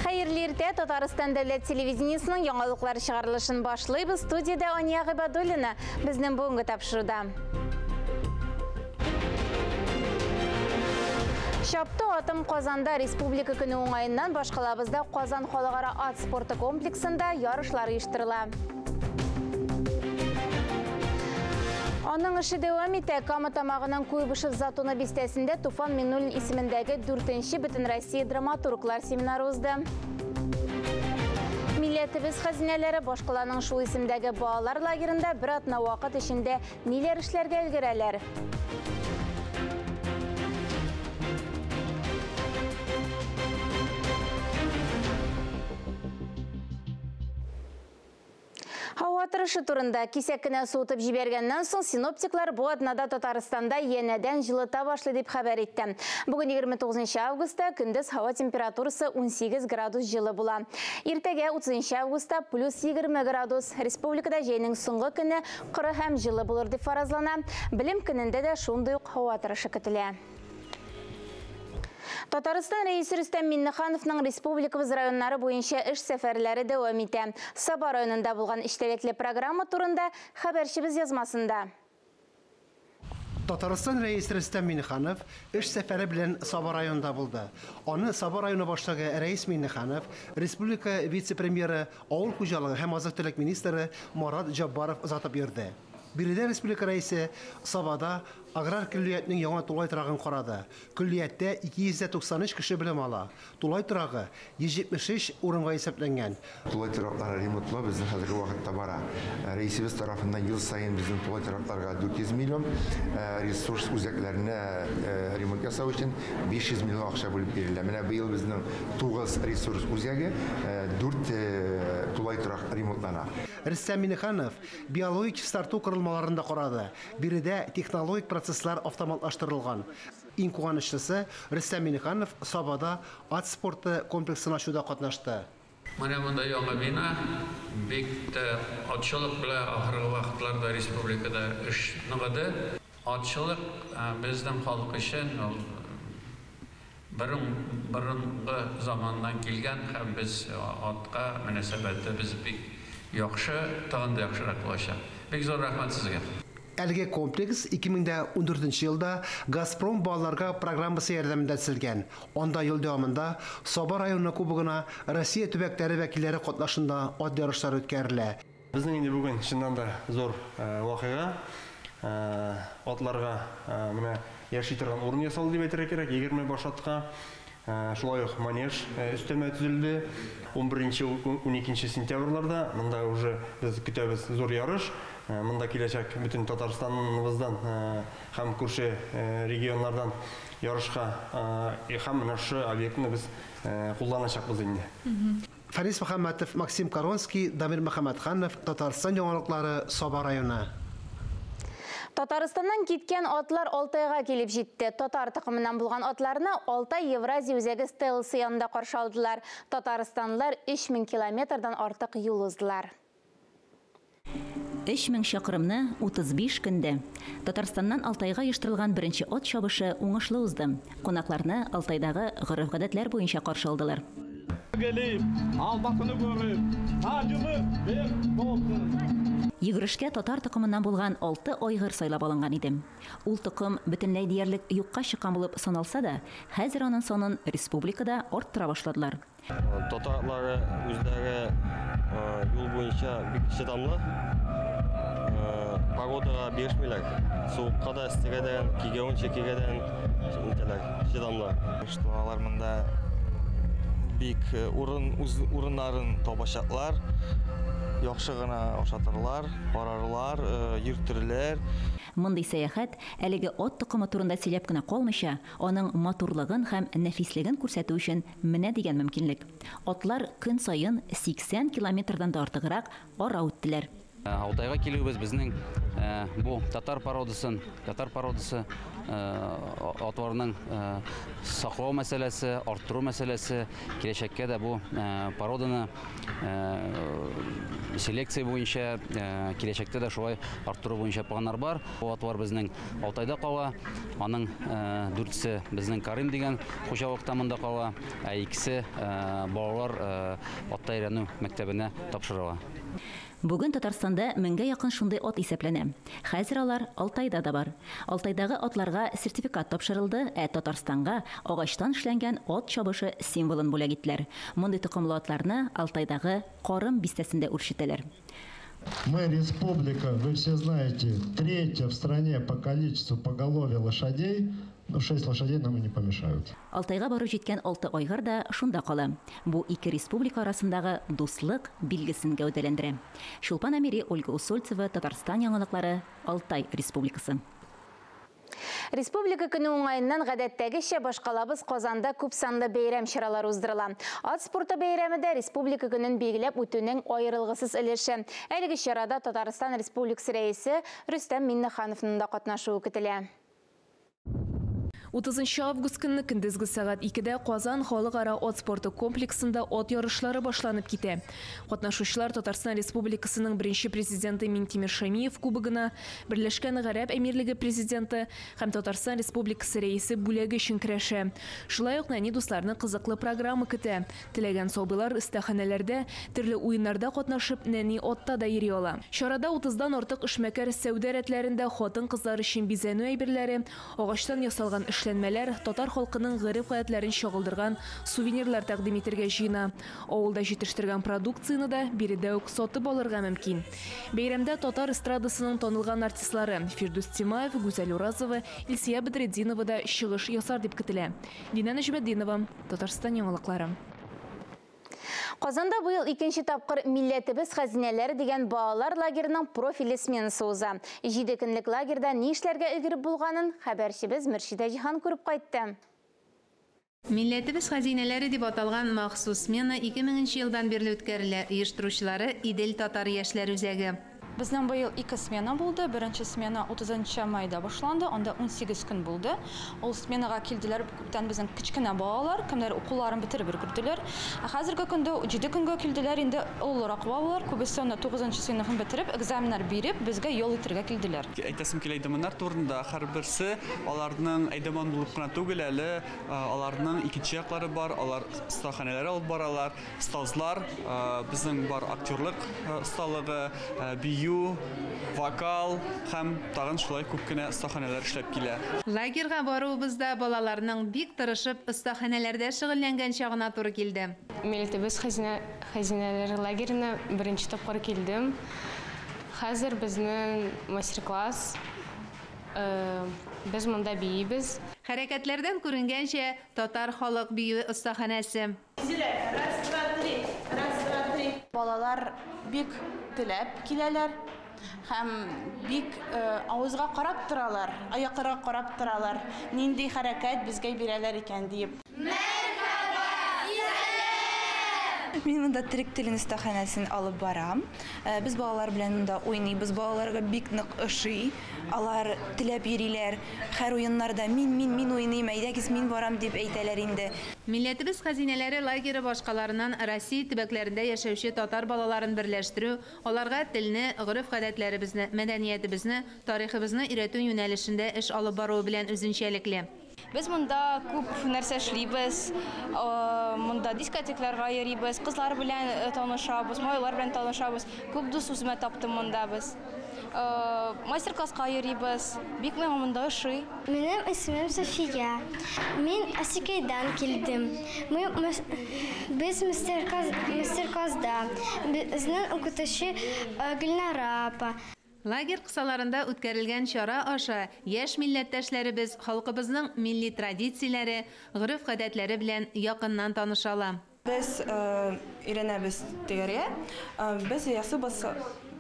Хәерле иртә, Татарстан дәүләт телевидениесының яңалыклар чыгарылышын башлыйбыз. Студиядә Ания Гыйбадуллина. Безнең бүгенге тапшыруда. Чапты атым Казанда Республика көне уңаеннан башкалабызда Казан халыкара ат спорты комплексында ярышлар оештырыла. Аның эше дәвам итә. Кама тамагының Куйбышев Затоны бистәсендә Туфан Миңнуллин исемендәге 4нче Бөтенроссия драматурглар семинары узды. Милләтебез хәзинәләре башкаланың шул исемдәге балалар лагерында бер атна вакыт эчендә ниләр эшләргә өлгерәләр? Һава торышы турында кисәк кенә суытып җибәргәннән соң синоптиклар бу атнада Татарстанда янәдән җылыта башлый дип хәбәр итте. Бүген 29 августта көндез һава температурасы 18 градус җылы була. Иртәгә 30 августта плюс 20 градус. Республикада җәйнең соңгы көне коры һәм җылы булыр дип фаразлана. Белем көнендә дә шундый ук һава торышы көтелә. Татарстан Рәисе Рөстәм Миңнехановның республикабыз районнары буенча эш сәфәрләре дәвам итә. Саба районында булган эчтәлекле программа турында хәбәрчебез язмасында. Татарстан Рәисе Рөстәм Миңнеханов эш сәфәре белән Саба районында булды. Аны Саба районы башлыгы Рәис Миңнеханов, республика вице-премьеры, авыл хуҗалыгы һәм азык-төлек министры Марат Җаббаров озатып йөрде. Биредә республика рәисе Сабада аграр көллиятнең яңа тулай торагын карады. Көллияттә 293 кеше белем ала. Тулай торагы 173 урынга исәпләнгән. Тулай тораклары ремонтлау безнең хәзерге вакытта бара. Рәисебез тарафыннан ел саен безнең тулай торакларга 400 миллион, ресурс үзәкләренә ремонт ясау өчен 500 миллион акча бүлеп бирелә. Менә быел безнең 9 ресурс үзәге, 4 тулай торак ремонтлана. Рөстәм Миңнеханов биологик чистарту корылмаларын да карады. Биредә технологик процесслар автоматлаштырылган. Иң куанычлысы, Рөстәм Миңнеханов Сабада ат спорты комплексын ачуда катнашты. Менә монда яңа бина, бик тә атчылык белән ахыргы вакытларда республикада эш ныгыды. Атчылык безнең халык өчен ул борынгы заманнан килгән һәм без атка мөнәсәбәтебез бик яхшы, тагын да яхшырак булачак. Бик зур рәхмәт сезгә. Әлеге комплекс 2014 елда Газпром балаларга программасы ярдәмендә төзелгән. Анда ел дәвамында Саба районы кубогына Россия төбәкләре вәкилләре катнашында ат ярышлары үткәрелә. Безнең инде бүген чыннан да зур вакыйга. Атларга менә яши торган урын ясалды дип әйтергә кирәк. 20 баш атка. Шулай ук манеж өстәмә төзелде. 11-12 сентябрьләрдә монда уже без көтәбез зур ярыш. Монда киләчәк бөтен Татарстаныбыздан һәм күрше регионнардан ярышка һәм менә шушы объектны без кулланачакбыз инде. Фарис Мөхәммәтов, Максим Коронский, Дамир Мөхәммәтханов, Татарстан яңалыклары, Саба районы. Татарстаннан киткән атлар Алтайга килеп җитте. Татар токымыннан булган атларны Алтай Евразия үзәге стелласы янында каршы алдылар. Татарстанлылар 3000 километрдан артык юл уздылар. 3000 чакрымны 35 көндә. Татарстаннан Алтайга оештырылган беренче ат чабышы уңышлы узды. Кунакларны Алтайдагы гореф-гадәтләр буенча каршы алдылар. Йөгерешкә татар токымыннан булган 6 айгыр сайлап алынган иде. Ул токым бөтенләй диярлек юкка чыккан булып саналса да, хәзер аның санын республикада арттыра башладылар. Татарлары үзләре юл буенча бик чыдамлы. Погодага бирешмиләр. Суыкка да, эссегә дә, кигәвенчә кигәдән нитәләр, чыдамлы. Что алар монда бик үз урыннарын табачаклар, яхшы гына ашатырлар, карарлар, йөртерләр. Мондый сәяхәт әлеге ат токымы турында сөйләп кенә калмыйча, аның матурлыгын һәм нәфислеген күрсәтү өчен менә дигән мөмкинлек. Атлар көн саен 80 километрдан да артыграк ара үттеләр. Алтайга килүебез безнең бу татар породасы атларның саклау мәсьәләсе, арттыру мәсьәләсе, киләчәккә дә бу породаны селекция буенча, киләчәктә дә шулай арттыру буенча планнар бар. Бу атлар безнең Алтайда кала, аның 4-се безнең Карим дигән хуҗалыкта монда кала, ә 2-се балалар атта өйрәнү мәктәбенә тапшырыла. Бүген Татарстанда 1000гә якын шундый ат исәпләнә. Хәзер алар Алтайда да бар. Алтайдагы атларга сертификат тапшырылды, ә Татарстанга агачтан эшләнгән ат чабышы символын бүләк иттеләр. Мондый токымлы атларны Алтайдагы Карым бистәсендә үрчетәләр. Мы республика, вы все знаете, третья в стране по количеству поголовья лошадей. Но 6 лошадей нам и не помешают. Алтайга барып җиткән 6 айгыр да шунда кала. Бу ике республика арасындагы дуслык билгесен гәүдәләндерә. Чулпан Әмири, Ольга Усольцева, Татарстан яңалыклары, Алтай Республикасы. Республика көне уңаеннан гадәттәгечә башкалабыз Казанда күп санлы бәйрәм чаралары уздырыла. Ат спорты бәйрәме дә Республика көнен билгеләп үтүнең аерылгысыз өлеше. Әлеге чарада Татарстан Республикасы рәисе Рөстәм Миңнехановның да катнашуы көтелә. 30 август көнне көндезге сәгать 2-дә Казан халыкара ат спорты комплексында ат ярышлары башланып китә. Катнашучылар Татарстан Республикасының беренче президенты Минтимер Шаймиев кубогына, Берләшкән Гарәп Әмирлеге президенты һәм Татарстан Республикасы рәисе бүләге өчен көрәшә. Шулай ук нәни дусларны кызыклы программа көтә. Теләгән сабыйлар остаханәләрдә, төрле уеннарда катнашып, нәни атта да йөри ала. Чарада 30-дан артык эшмәкәр сәүдә рәтләрендә хатын-кызлар өчен бизәнү әйберләре, агачтан ясалган эшләнмәләр, татар халкының гореф-гадәтләрен чагылдырган сувенирлар тәкъдим итәргә җыена. Авылда җитештергән продукцияне дә биредә үк сатып алырга мөмкин. Бәйрәмдә татар эстрадасының танылган артистлары Фирдүс Тимаев, Гүзәл Уразова, Илсия Бәдретдинова да чыгыш ясар дип көтелә. Динә Нәҗметдинова, Татарстан яңалыклары. Казанда быел икенче тапкыр «Милләтебез хәзинәләре» дигән балалар лагерының профильле сменасы уза. 7 көнлек лагерьда ни эшләргә өлгереп булганын хәбәрчебез Мөршидә Җиһан күреп кайтты. Милләтебез хәзинәләре дип аталган махсус смена 2000 елдан бирле үткәрелә. Оештыручылары Идел татар яшьләр үзәге. Безнең быел 2 смена булды. Беренче смена 30 майда башланды, анда 18 көн булды. Ул сменага килделәр күптән безнең кечкенә балалар, кемнәр укуларын бетереп өлгерделәр. Ә хәзерге көндә 7 көнгә килделәр, инде олырак балалар, күбесе анда 9 сыйныфын бетереп, экзаменнар биреп, безгә ял итәргә килделәр. Әйтәсем килә әйдәманнар турында, һәрберсе аларның әйдәман булып кына түгел, әле аларның икенче яклары бар, алар остаханәләр алып баралар, остазлар, безнең бар актерлык осталыгы, бию, вокал һәм тагын шулай күп кенә остаханәләр эшләп килә. Лагерьга баруыбызда балаларның бик тырышып остаханәләрдә шөгыльләнгән чагына туры килде. Милләтебез хәзинәләре лагерена беренче тапкыр килдем. Хәзер безнең мастер-класс, без монда биибез. Хәрәкәтләрдән күренгәнчә, татар халык биюе остаханәсе. Раз, два, три. Раз, два, три. Балалар бик теләп киләләр һәм бик авызга карап торалар, аякларга карап торалар, нинди хәрәкәт безгә бирәләр икән диеп. Мәрхәбә! Мин монда төрек телен остаханәсен алып барам. Без балалар белән монда уйныйбыз, балаларга бик нык ошый. Алар теләп йөриләр. Һәр уеннарда мин, мин, мин уйныйм, әйдәгез мин барам дип әйтәләр инде. Милләтебез хәзинәләре лагере башкаларыннан Россия төбәкләрендә яшәүче татар балаларын берләштерү, аларга телне, гореф-гадәтләребезне, мәдәниятебезне, тарихыбызны өйрәтү юнәлешендә эш алып баруы белән үзенчәлекле. Без монда күп нәрсә эшлибез, монда дискотекларга йөрибез, кызлар белән танышабыз, малайлар белән танышабыз. Күп дус үземә таптым монда без. Мастер-класска йөрибез, бик миңа монда ошый. Минем исемем София. Мин Асикайдан килдем. Без мастер-класста. Безнең укытучы Гөлнара апа. Лагерь кысаларында үткәрелгән чара аша яшь милләттәшләребез халкыбызның милли традицияләре, гореф-гадәтләре белән якыннан таныша ала. Без өйрәнәбез тегәргә. Без ясыйбыз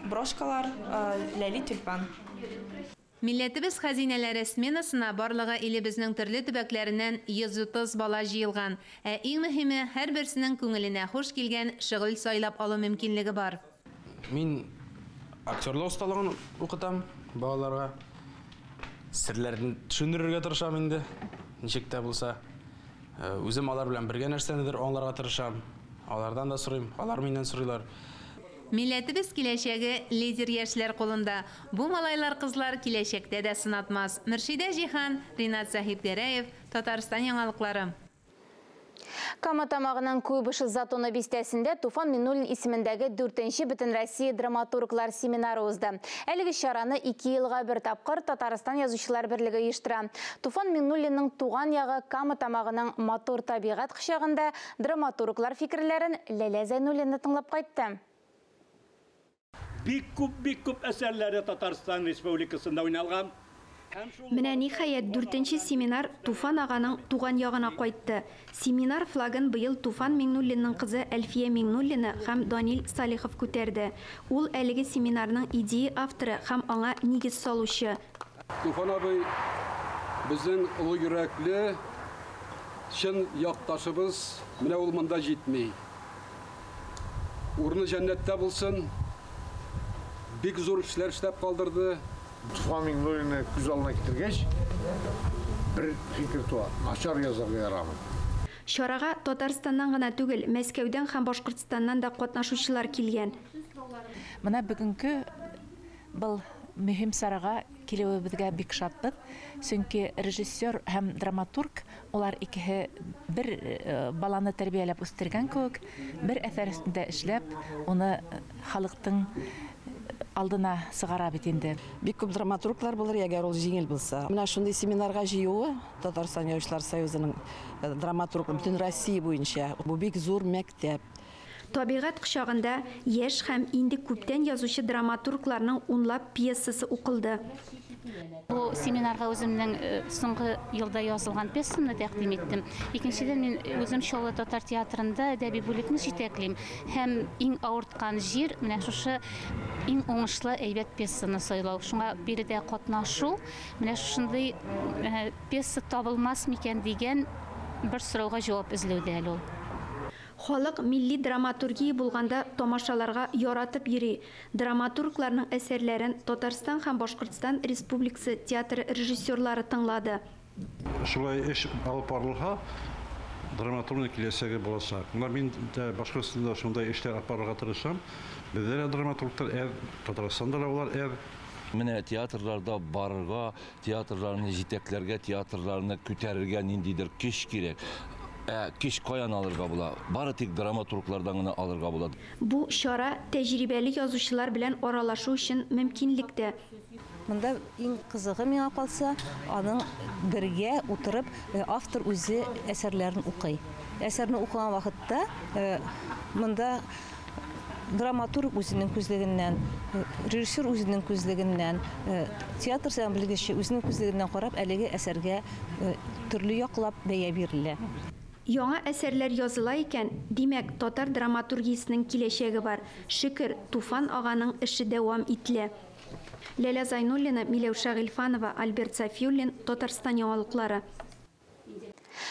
брошкалар, ләли тюльпан. Милләтебез хәзинәләре сменасына барлыгы илебезнең төрле төбәкләреннән 130 бала җыелган. Ә иң мөһиме, һәрберсенең күңеленә хуш килгән шөгыль сайлап алу мөмкинлеге бар. Мин Актерлык осталыгын укытам балаларга. Серләрен төшендерергә тырышам инде, ничек тә булса. Үзем алар белән бергә нәрсәнедер аңларга тырышам. Алардан да сорыйм, алар миннән сорыйлар. Милләтебез киләчәге лидер яшьләр кулында. Бу малайлар-кызлар киләчәктә дә сынатмас. Мөршидә Җиһан, Ринат Заһитгәрәев, Татарстан яңалыклары. Кама Тамагының Куйбышев Затоны бистәсендә Туфан Миңнуллин исемендәге 4нче Бөтенроссия драматурглар семинары узды. Әлеге чараны 2 елга бер тапкыр Татарстан Язучылар берлеге оештыра. Туфан Миңнуллинның туган ягы Кама Тамагының матур табигать кочагында драматурглар фикерләрен Ләлә Зәйнуллина тыңлап кайтты. Бик күп әсәрләре Татарстан Республикасында уйналган. Менә ниһаять 4нче семинар Туфан аганың туган ягына кайтты. Семинар флагын быел Туфан Миңнуллинның кызы Әлфия Миңнуллина һәм Данил Салихов күтәрде. Ул әлеге семинарның идея авторы һәм аңа нигез салучы. Туфан абый безнең олы йөрәкле, чын якташыбыз, менә ул монда җитми. Урыны җәннәттә булсын. Бик зур эшләр эшләп калдырды. Туфан Миңнуллинны күз алдына китергәч, бер фикер туа: начар язарга ярамый. Чарага Татарстаннан гына түгел, Мәскәүдән һәм Башкортстаннан да катнашучылар килгән. Менә бүгенге был мөһим сарага килүебезгә бик шатбыз, чөнки режиссер һәм драматург улар икеһе бер баланы тәрбияләп үстергән кебек, бер әҫәр өстендә эшләп, уны халыктың алдына сығара бит инде. Бик күп драматурглар булыр, әгәр ул җиңел булса. Менә шундый семинарга җыюы Татарстан Язучылар Союзының драматург бөтен Россия буенча. Бу бик зур мәктәп. Табигать кочагында яшь һәм инде күптән язучы драматургларның унлап пьесасы укылды. Бу семинарга үземнең соңгы елда язылган пьесамны тәкъдим иттем. Икенчедән, мин үзем Чаллы татар театрында әдәби бүлекне җитәклим һәм иң авырткан җир менә шушы иң уңышлы әйбәт пьесаны сайлау. Шуңа биредә катнашу, менә шушындый пьеса табылмас микән дигән бер сорауга җавап эзләү дә әле ул. Халык милли драматургия булганда тамашаларга яратып йөри. Драматургларның әсәрләрен Татарстан һәм Башкортстан Республикасы театры режиссерлары тыңлады. Шулай эш алып барылса, драматургның киләчәге булачак. Менә мин дә Башкортстанда шундай эшләр алып барырга тырышам. Бездә дә драматурглар әз, Татарстанда да алар әз. Менә театрларда барырга, театрларны җитәкләргә, театрларны күтәрергә ниндидер көч кирәк. Көч каян алырга була? Бары тик драматурглардан гына алырга була. Бу чара тәҗрибәле язучылар белән аралашу өчен мөмкинлек тә. Монда иң кызыгы миңа калса, аның бергә утырып автор үзе әсәрләрен укый. Әсәрне укыган вакытта монда драматург үзенең күзлегеннән, режиссер үзенең күзлегеннән, театр сәнгать белгече үзенең күзлегеннән карап, әлеге әсәргә төрле яклап бәя бирелә. Яңа әсәрләр языла икән, димәк, татар драматургиясенең киләчәге бар. Шөкер, Туфан аганың эше дәвам ителә. Ләлә Зайнуллина, Миләүшә Гыйльфанова, Альберт Сафиуллин, Татарстан яңалыклары.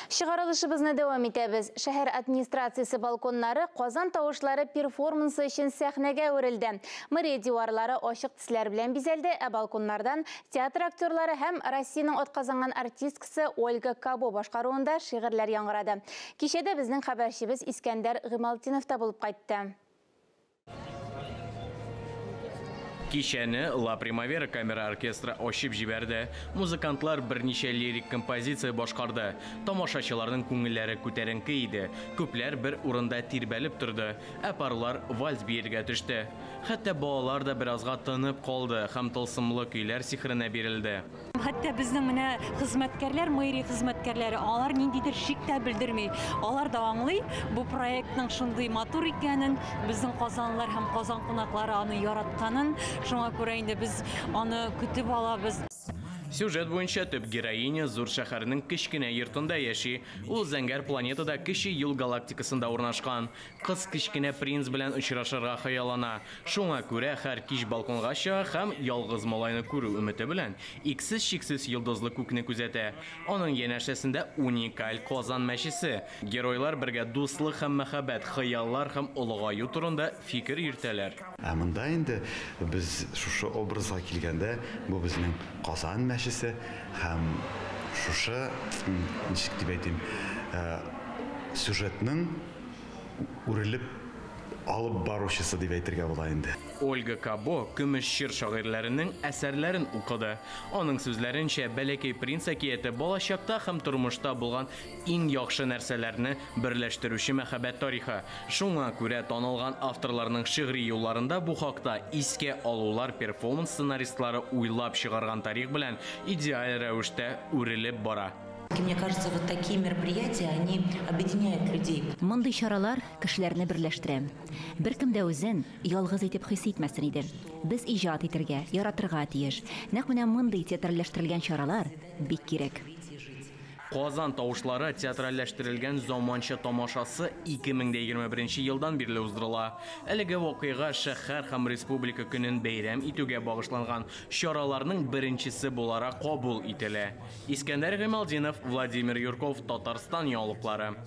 Чыгарылышыбызны дәвам итәбез. Шәһәр администрациясе балконнары Казан тавышлары перформансы өчен сәхнәгә әверелде. Мэрия диварлары ачык төсләр белән бизәлде, ә балконнардан театр актерлары һәм Россиянең атказанган артисткасы Ольга Кабо башкаруында шигырьләр яңгырады. Кичәдә безнең хәбәрчебез Искәндәр Гыймалтдинов та булып кайтты. Кичәне Ла Примавера камера оркестры ачып җибәрде. Музыкантлар берничә лирик композиция башкарды. Тамашачыларның күңелләре күтәренке иде. Күпләр бер урында тирбәлеп торды, ә парлар вальс биергә төште. Хәтта балалар да беразга тынып калды һәм тылсымлы көйләр сихеренә бирелде. Хәтта безнең менә хезмәткәрләр, мэрия хезмәткәрләре, алар ниндидер шик тә белдерми. Алар да аңлый бу проектның шундый матур икәнен, безнең казанлылар һәм Казан кунаклары аны яратканын. Шуңа күрә инде без аны көтеп алабыз. Сюжет буенча төп героиня зур шәһәрнең кечкенә йортында яши. Ул зәңгәр планетада кече юл галактикасында урнашкан. Кыз кечкенә принц белән очрашырга хыяллана. Шуңа күрә һәр кич балконга чыга һәм ялгыз малайны күрү өмете белән иксез-чиксез йолдызлы күкне күзәтә. Аның янәшәсендә уникаль Казан мәчесе. Геройлар бергә дуслык һәм мәхәббәт, хыяллар һәм олыгаю турында фикер йөртәләр. Ә монда инде без шушы образга килгәндә, бу безнең Казан мәчесе һәм шушы, ничек дип әйтим, сюжетның үрелеп алып баручысы дип әйтергә була инде. Ольга Кабо көмеш чор шагыйрьләренең әсәрләрен укыды. Аның сүзләренчә, Бәләкәй принц әкияте балачакта һәм тормышта булган иң яхшы нәрсәләрне берләштерүче мәхәббәт тарихы. Шуңа күрә танылган авторларның шигъри юлларында бу хакта искә алулар перформанс сценаристлары уйлап чыгарган тарих белән идеаль рәвештә үрелеп бара. Мне кажется, вот такие мероприятия, они объединяют людей. Мондый чаралар кешеләрне берләштерә. Беркем дә үзен ялгыз итеп хис итмәсен иде. Без иҗат итәргә, яратырга тиеш. Нәкъ менә мондый театральләштерелгән чаралар бик кирәк. Казан тавышлары театральләштерелгән заманча тамашасы 2021 елдан бирле уздырыла. Әлеге вакыйга шәһәр һәм республика көнен бәйрәм итүгә багышланган чараларның беренчесе буларак кабул ителә. Искәндәр Гыймалтдинов, Владимир Юрков, Татарстан яңалыклары.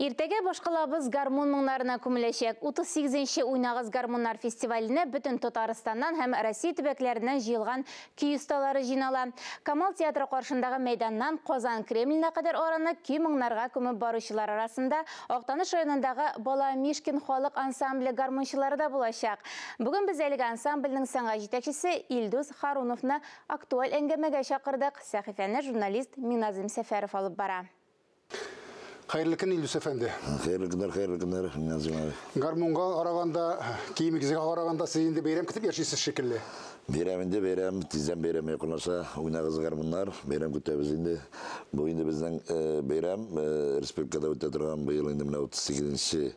Иртәгә башкалабыз гармун моңнарына күмеләчәк. 38-нче Уйнагыз гармуннар фестиваленә бөтен Татарстаннан һәм Россия төбәкләреннән җыелган көй осталары җыйнала. Камал театры каршындагы мәйданнан Казан Кремленә кадәр араны көй моңнарга күмеп баручылар арасында Актаныш районындагы Баламишкин халык ансамбле гармунчылары да булачак. Бүген без әлеге ансамбльнең сәнгать җитәкчесе Илдус Харуновны актуаль әңгәмәгә чакырдык. Сәхифәне журналист Миназым Сәфәров алып бара. Хәерле көн, Илдус әфәнде. Хәерле көннәр, хәерле көннәр, Миназым абый. Гармунга караганда, киемегезгә караганда сез инде бәйрәм көтеп яшисез шикелле. Бәйрәм инде, бәйрәм, тиздән бәйрәм якынлаша. Уйнагыз гармуннар, бәйрәм көтәбез инде. Бу инде безнең бәйрәм, республикада үтә торган быел инде менә 38-нче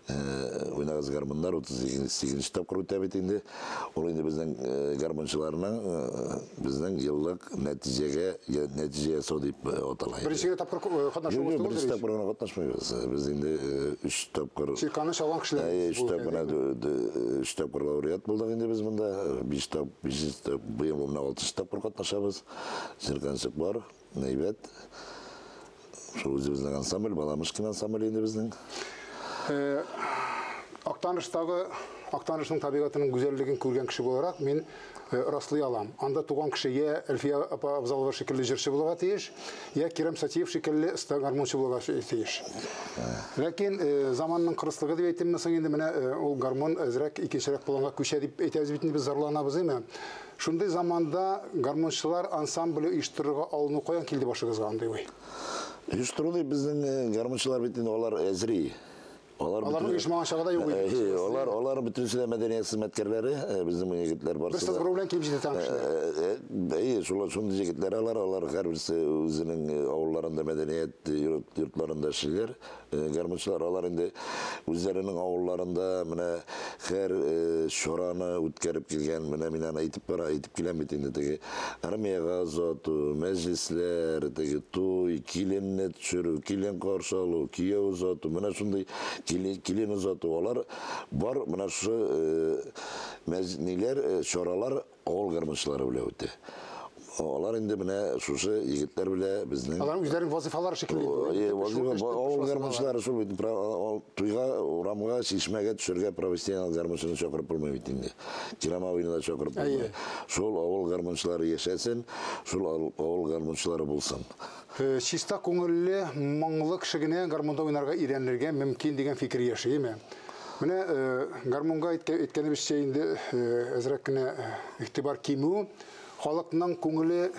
Уйнагыз гармуннар 38-нче тапкыр үтә бит инде. Ул инде безнең гармунчыларның безнең еллык нәтиҗәгә нәтиҗә ясау дип атала. Беренче тапкыр катнашуыбыз түгел. Беренче тапкыр гына катнашмыйбыз. Без инде 3 тапкыр. Чирканы чалган кешеләр. 3 тапкыр, 3 тапкыр лауреат булдык инде без монда. 5 тап, 5 тап, быел менә 6 тапкыр катнашабыз. Чирканчык бар, әйбәт. Шул үзебезнең ансамбль, Баламышкин ансамбле инде безнең. Актаныштагы Актанышның табигатының гүзәллеген күргән кеше буларак мин раслый алам. Анда туган кеше я Әлфия апа Абзалова шикелле җырчы булырга тиеш, я Кирам Сатиев шикелле оста гармунчы булырга тиеш. Ләкин заманның кырыслыгы дип әйтимме соң инде, менә ул гармун әзрәк икенчерәк планга күчә дип әйтәбез бит инде, без зарланабыз име. Шундый заманда гармунчылар ансамбле оештырырга алыну каян килде башыгызга андый уй? Оештыру дип безнең гармунчылар бит инде алар әзри. Аларның оешмаган чагы да юк иде. Алар бөтенесе дә мәдәният хезмәткәрләре, безнең егетләр барысы. Бер сызгыру белән килеп җитә торган кешеләр. Әйе, шулар шундый егетләр алар һәрберсе үзенең авылларында мәдәният йортларында эшлиләр. Гармунчылар алар инде үзләренең авылларында менә һәр чараны үткәреп килгән, менә мин аны әйтеп бара, әйтеп киләм бит инде, теге армиягә озату, мәҗлесләр, теге туй, киленне төшерү, килен каршы алу, кияү озату, менә шундый килен озату, алар бар менә шушы ниләр, чаралар авыл гармунчылары белән үтә. Алар инде менә шушы егетләр белән безнең. Алар үзләренең вазифалары шикелле. Авыл гармунчылары шул бит, туйга, урамга, чишмәгә төшергә профессионал гармунчыны чакырып булмый бит инде. Кирам абыйны да чакырып булмый. Шул авыл гармунчылары яшәсен, шул авыл гармунчылары булсын. Чиста күңелле, моңлы кеше генә гармунда уйнарга өйрәнергә мөмкин дигән фикер яшиме? Менә гармунга әйткәнебезчә инде әзрәк кенә игътибар кимү, халыкның күңеле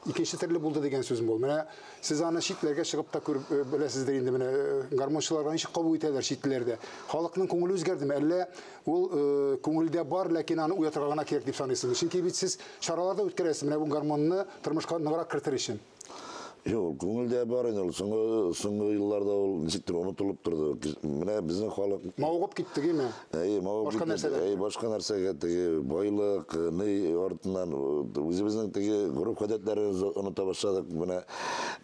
икенче төрле булды дигән сүз бул. Менә сез аны читләргә чыгып та күреп беләсездер инде, менә гармунчыларга ничек кабул итәләр читләрдә. Халыкның күңеле үзгәрдеме? Әллә ул күңелдә бар, ләкин аны уятырга гына кирәк дип саныйсызмы? Чөнки бит сез чараларда үткәрәсез, менә бу гармунны тормышка ныграк кертер өчен. Юк, күңелдә бар инде ул. Соңгы елларда ул ничектер онытылып торды. Менә безнең халык мавыгып китте, димме? Әйе, мавыгып китте. Әйе, башка нәрсәгә теге байлык, ни артыннан үзебезнең теге гореф-гадәтләребезне оныта башладык.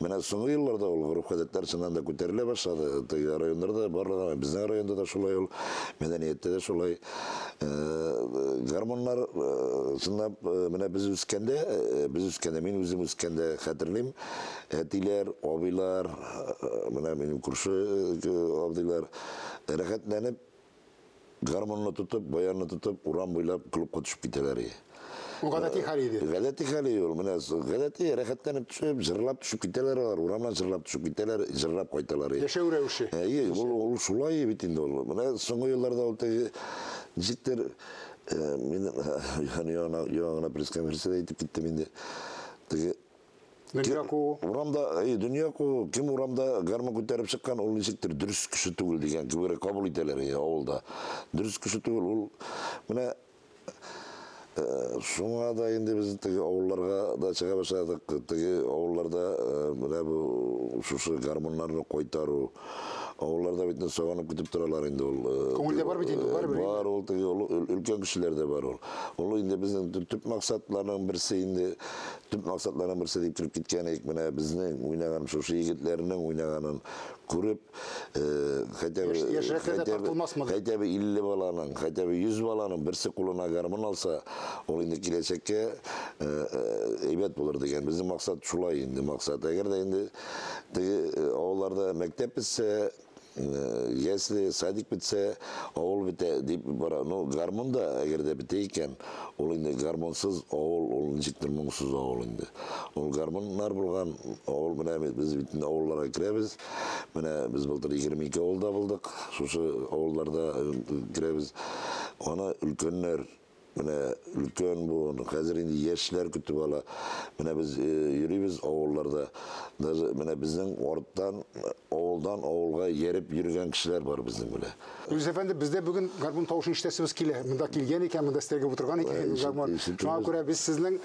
Менә соңгы елларда ул гореф-гадәтләр чыннан да күтәрелә башлады. Теге районнарда барлыгы, безнең районда да шулай ул, мәдәнияттә дә шулай. Гармоннар чынлап менә без үскәндә, мин үзем үскәндә хәтерлим. Әтиләр, абыйлар, менә минем күрше абыйлар рәхәтләнеп гармонны тотып, баянны тотып, урам буйлап клубка төшеп китәләр. Ул гадәти хәл иде. Гадәти хәл иде ул. Менә гадәти рәхәтләнеп төшеп, җырлап төшеп китәләр алар, урамнан җырлап төшеп китәләр, җырлап кайталар. Яшәү рәвеше. Әйе, ул шулай бит инде ул. Менә соңгы елларда ул теге ничектер мин яңа гына пресс-конференциядә әйтеп киттем инде. Теге дөнья куу. Урамда, әй, дөнья куу, кем урамда гармон күтәреп чыккан, ул ничектер дөрес кеше түгел дигән кебек кабул итәләр авылда. Дөрес кеше түгел, ул менә шуңа да инде без теге авылларга да чыга башладык. Теге авылларда менә бу шушы гармоннарны кайтару. Авылларда бит сагынып көтеп торалар инде ул. Күңелдә бар бит инде, барыбер. Бар ул, теге өлкән кешеләрдә бар ул. Ул инде безнең төп максатларның берсе инде, төп максатларның берсе дип кереп киткән идек. Менә безнең уйнаган шушы егетләрнең уйнаганын күреп, хотя бы 50 баланың, хотя бы 100 баланың берсе кулына гармон алса, ул инде киләчәккә әйбәт булыр дигән. Безнең максат шулай инде, максат. Әгәр дә инде теге авылларда мәктәп бетсә, ясле, садик бетсә, авыл бетә дип бара. Но гармон да әгәр дә бетә икән, ул инде гармонсыз авыл, ул ничектер моңсыз авыл инде. Ул гармоннар булган авыл, менә без бит авылларга керәбез. Менә без былтыр 22 авылда булдык. Шушы авылларда керәбез. Аны өлкәннәр, менә өлкән буын, хәзер инде яшьләр көтеп ала. Менә без йөрибез авылларда. Даже менә безнең арттан, авылдан авылга ереп йөргән кешеләр бар безнең белән. Илдус әфәнде, бездә бүген гармун тавышын ишетәсебез килә. Монда килгән икән, монда сезгә утырган икән гармун. Шуңа күрә без сезнең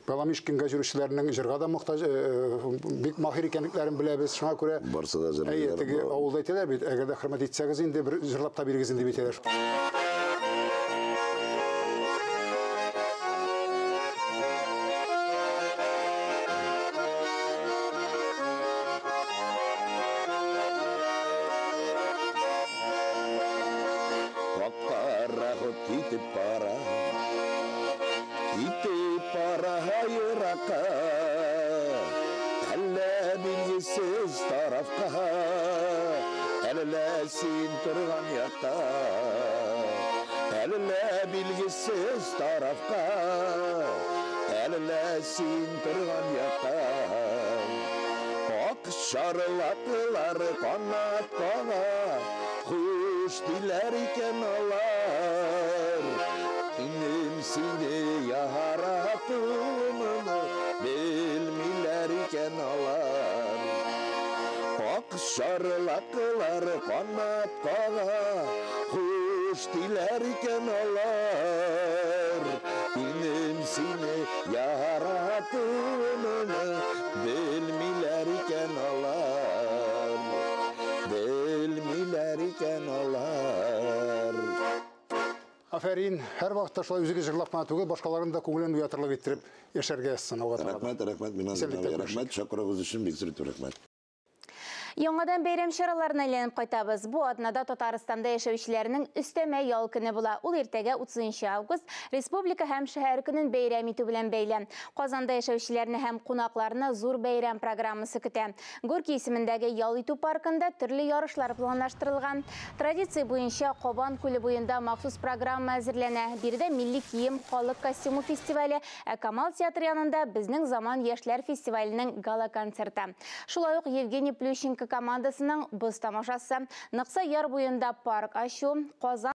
Баламишкинга йөрүчеләрнең җырга да мохтаҗ, бик маһир икәнлекләрен беләбез. Шуңа күрә барсы да җырлыйлар. Әйе, теге авылда әйтәләр бит, әгәр дә хөрмәт итсәгез инде бер җырлап та бирегез инде бит әйтәләр. Китеп бара еракка, әллә билгесез тарафка, әллә син торган якка, әллә билгесез тарафка, әллә син торган якка. Ак шарлаклар канат кага, хуш диләр икән алар. Минем сине яратуымны белмиләр икән алар. Ак шарлаклар канат кага, хуш диләр икән алар. Минем сине яратуымны белмиләр икән алар. Белмиләр икән алар. Афәрин, һәр вакытта шулай үзегез җырлап кына түгел, башкаларның да күңелен уятырлык иттереп яшәргә язсын Алла Тәгалә. Рәхмәт, рәхмәт, миңа рәхмәт, чакыруыгыз өчен бик зур рәхмәт. Яңадан бәйрәм чараларына әйләнеп кайтабыз. Бу атнада Татарстанда яшәүчеләрнең өстәмә ял көне була. Ул иртәгә 30 август Республика һәм шәһәр көнен бәйрәм итү белән бәйле. Казанда яшәүчеләрне һәм кунакларны зур бәйрәм программасы көтә. Горький исемендәге ял итү паркында төрле ярышлар планлаштырылган. Традиция буенча Кабан күле буенда махсус программа әзерләнә. Биредә милли кием, халык костюмы фестивале, ә Камал театры янында Безнең заман яшьләр фестиваленең гала-концерты. Шулай ук Евгений Плющенко командасының боз тамашасы, Ныкса яр буенда парк ачу, Казан